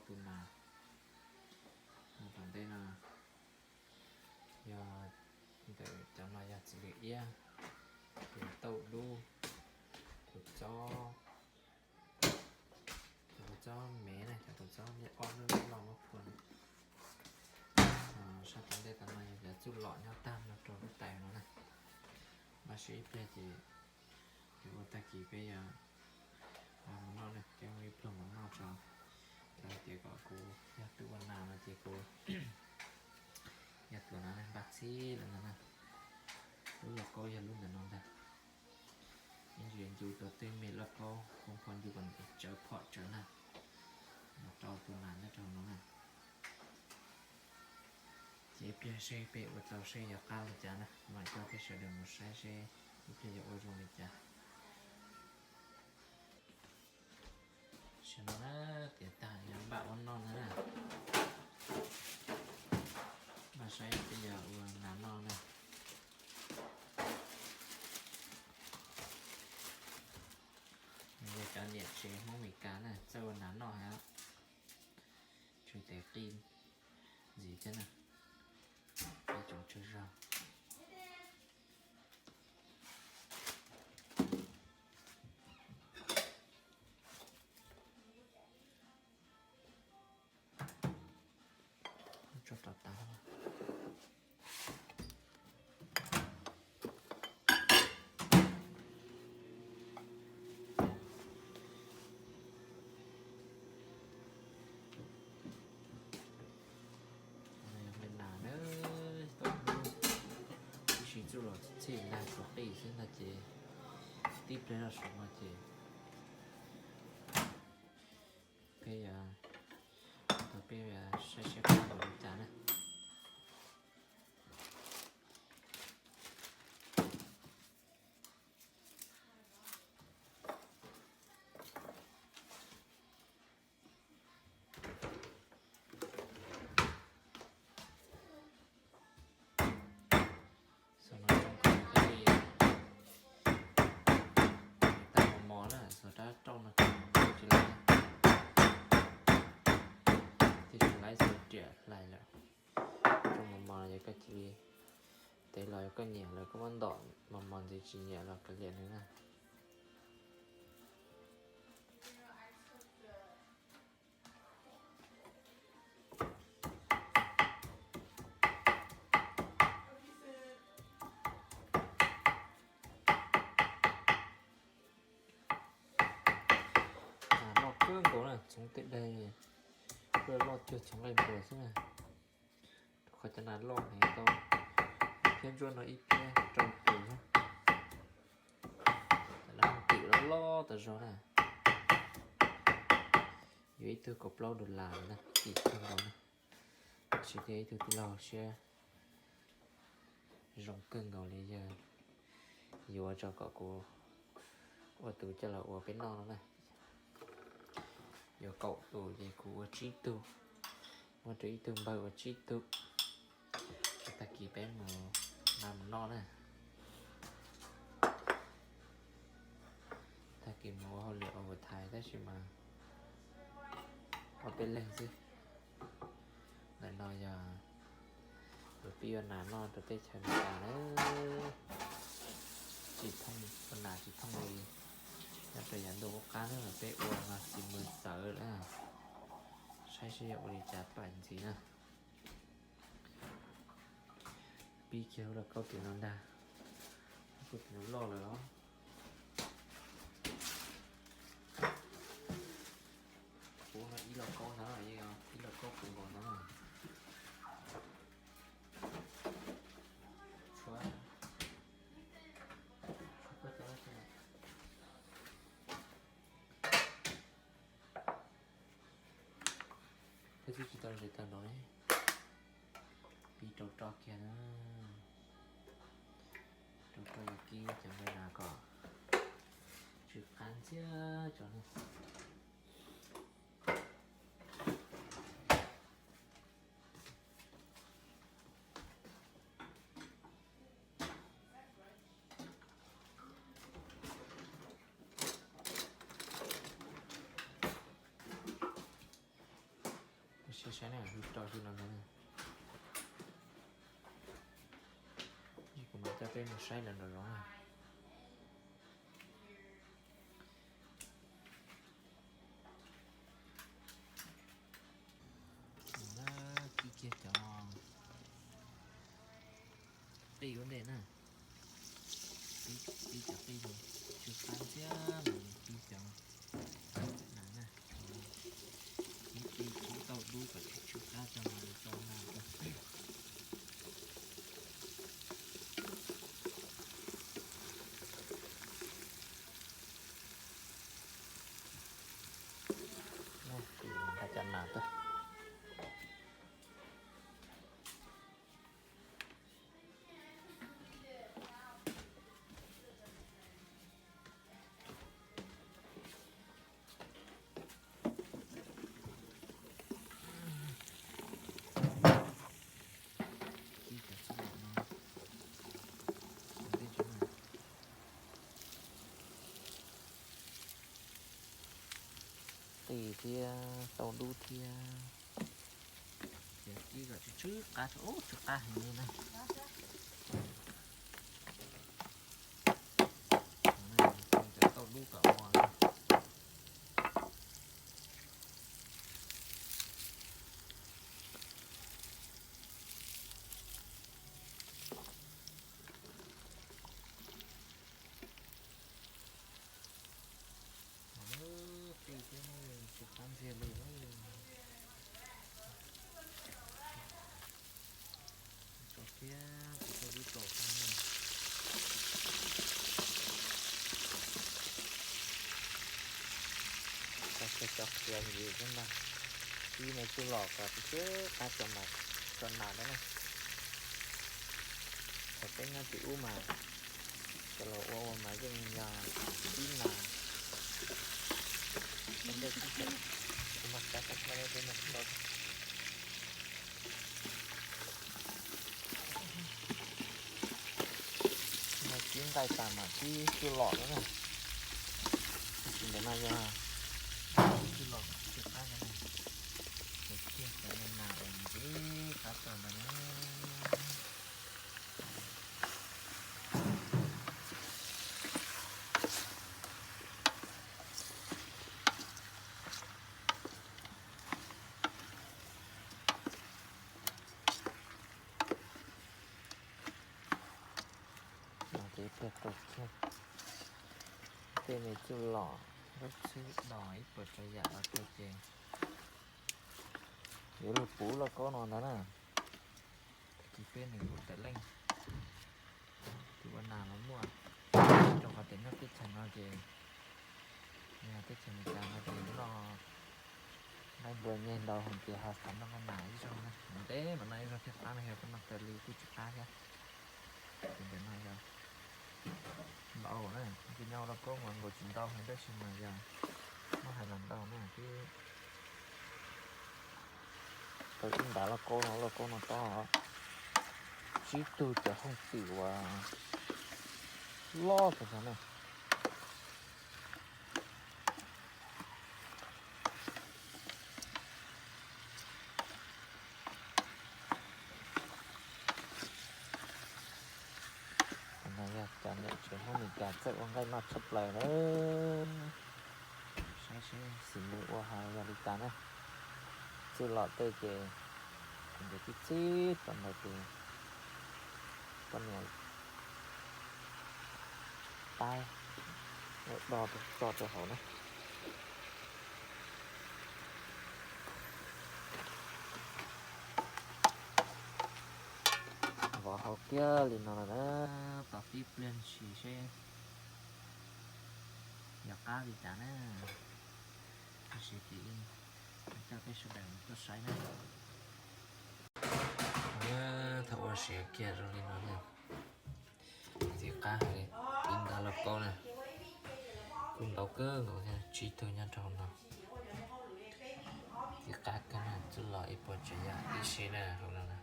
tus nas. Tom ntej no yog ntawm cov no yog txiv lws iab, ces tauj dub, tus txob, tus txob mev na, cov tus txob me ob lub loj muab phua. Sab tom ntej tom no yog cov txuj lom nyob tag no rau lub tais no na. Npaj siab ib pliag ces yuav ua tag kis peb yuav mus noj na, peb muaj ib pluag mus noj tso. Txawm hais tias kom kuv yog tus ua nas no ces kuv yog tus nas npaj txhib lawm no na. Lub lauj kaub yog lub ntawm no ntag. Ib ntsis ncu rau tej me lauj kaub, phom phom ncu kom tsawv phom tsawv na, los rau tus nas nyob rau no na. Ces ib pliag seb peb ua tau seb yuav qab li cas na, mam coj peb sawv daws mus saib seb ib pliag yuav ua zoo li cas. Tam sim no na, tiav tag yuav npaj ua noj na. Npaj saib peb yuav ua nas noj na. Nws yog cov niam tsev Hmoob Mes Kas na, txawj ua nas noj heev, tshuav tes qij ntxiv thiab na, peb tsoom tsawg zog. Tso rau tas. Yog me nas na, tib si txuj lom txhij ntag, txhij qij xwb ntag ces tib pliag no saum no ces peb yuav tau peb saib seb qab npaum li cas na. Xav no rau koj thiaj li tau mos mos na, xav rab rauj no tsis laib, thiaj tsis laib xav riam hlais lawm. Rauj mos mos yog koj cia li tev los yog koj nyiam lawm koj muab ntom mos mos ntxiv, tsis nyiam los kav liam nws na. Nas loj kawg nkaus na, txhoov tej daim loj loj cuag txhoov nqaij npua xwb na. Rau qhov cov nas loj heev, tau ib phiab ntsuab no ib phiab rau tus. Cov nas twm loj loj tas zog na, yuav ib tug kaum plaub dollar na, kim kawg nkaus na. Tab sis thiaj ib tug tij laug siab zoo kawg nkaus li, yog yuav tso kom kuv ua tus coj los ua peb noj no na. Yuav kaum tus ces kuv ua tsib tug, muab rau ib tug npawg ua tsib tug. Tag kis peb mus, peb mus noj na. Tag kis mus ua hauj lwm overtime tab sis mas ob peb leeg xwb. Ntawm no yog tus pib ua nas noj rau teb chaws Amelikas na. Tsis thooj, ua nas tsis thooj li nyob rau yav ntuj qub qab na, peb ua mas tsis mus txawv lawm. Saib seb yuav ua li cas pais ntxiv na. Pib kiag lub lauj kaub tim no ntag, lub kaub tim no loj lawm os. Kuv no ib lauj kaub ntag, ib lauj kaub puv nkaus ntag. Tshuav, tshuav koj cov Peb twb tsis tau zes tag nrho ne. Pib rau roj kiag na. Rau roj yog kib cov nqaij nas kom tsw qab ntxiag tso na. Saib na, rau xwb no ntag. Kuv mam coj peb mus saib lawm nraum zoov na. Kib kiag cov qij ua ntej na. Kib cov qij tsw qab thiab, kib cov na, kib qij kub tauj dub kom tsw qab tso mas tso na. Nqa cov nas tuaj. Qij thiab tauj dub thiab. Ces kib kom tsw tsw qab, ub, tsw qab heev li na. Cov tauj dub kom mos na. Qij thiab tsw qab ntxiag li. Tso kiag kuv tuaj lub tsaus. Tso kiag cov qhiav ntxiv thiab ntag. Kib me txuj lom kom tsw tsw qab tso mas tso nas ntawd na. Thaum peb nyob tim ub mas cov laus ua ua mas yeej yog kib nas. Ntej kib tseem kuv mag kab tau dab peb mag tau. No kib nqaij tas mam kib txuj lom no na. Tab sis ntawm no yog kib txuj lom tsis qab no na. Ces kiag cov me nas uas ntxiv qab tso ntawd na. No ces thiaj tau kiag tej me txuj lom, lub txhwb dos ib puas tsav yam los rau ces yuav luag puv lauj kaub no ntag na. Tag kis peb nws ua tawm leej, tus ua nas los muaj, rau qhov tias nyob teb chaws no ces yog teb chaws Amelikas no ces noj nqaij npua nyeg ntau heev ces ho xav noj nqaij nas ib zaug na. Ntev mas noj ib zaug thiaj qab no, yog koj noj raws li kuj tsis qab thiab. Ces ntawm no yog ntau na, ces nyob lauj kaub mas nkaus tsis ntau heev tab sis mas yog muab hais los ntau na twb tau ib ntav lauj kaub no, lauj kaub no tob tsib tug cov hooj twm uas loj kawg ntag na. No yog cov niam tsev Hmoob Meskas txawj ua nqaij noj tshaj plaws na. Saib seb xim nws ua ho yog li cas na. Txuj lom tej ces kuv ncaws tib txhib rau ntawd ces poj niam taib ua do tso rau hauv na. Vov hau kiag li no lawm na, tos tib pliag ntshis seb yog qab li cas na. Tab sis ces coj peb sawv daws mus tuaj saib na. Thaum ua siav kiag zoo li no na, txiv qab hais li, ib ntav lauj kaub na, kuj ntau kawg nkaus thiab, tsib tug nyob rau hauv no. Txiv qab kawg na, txuj lom ib puas tsav yam ib si na hauv no na.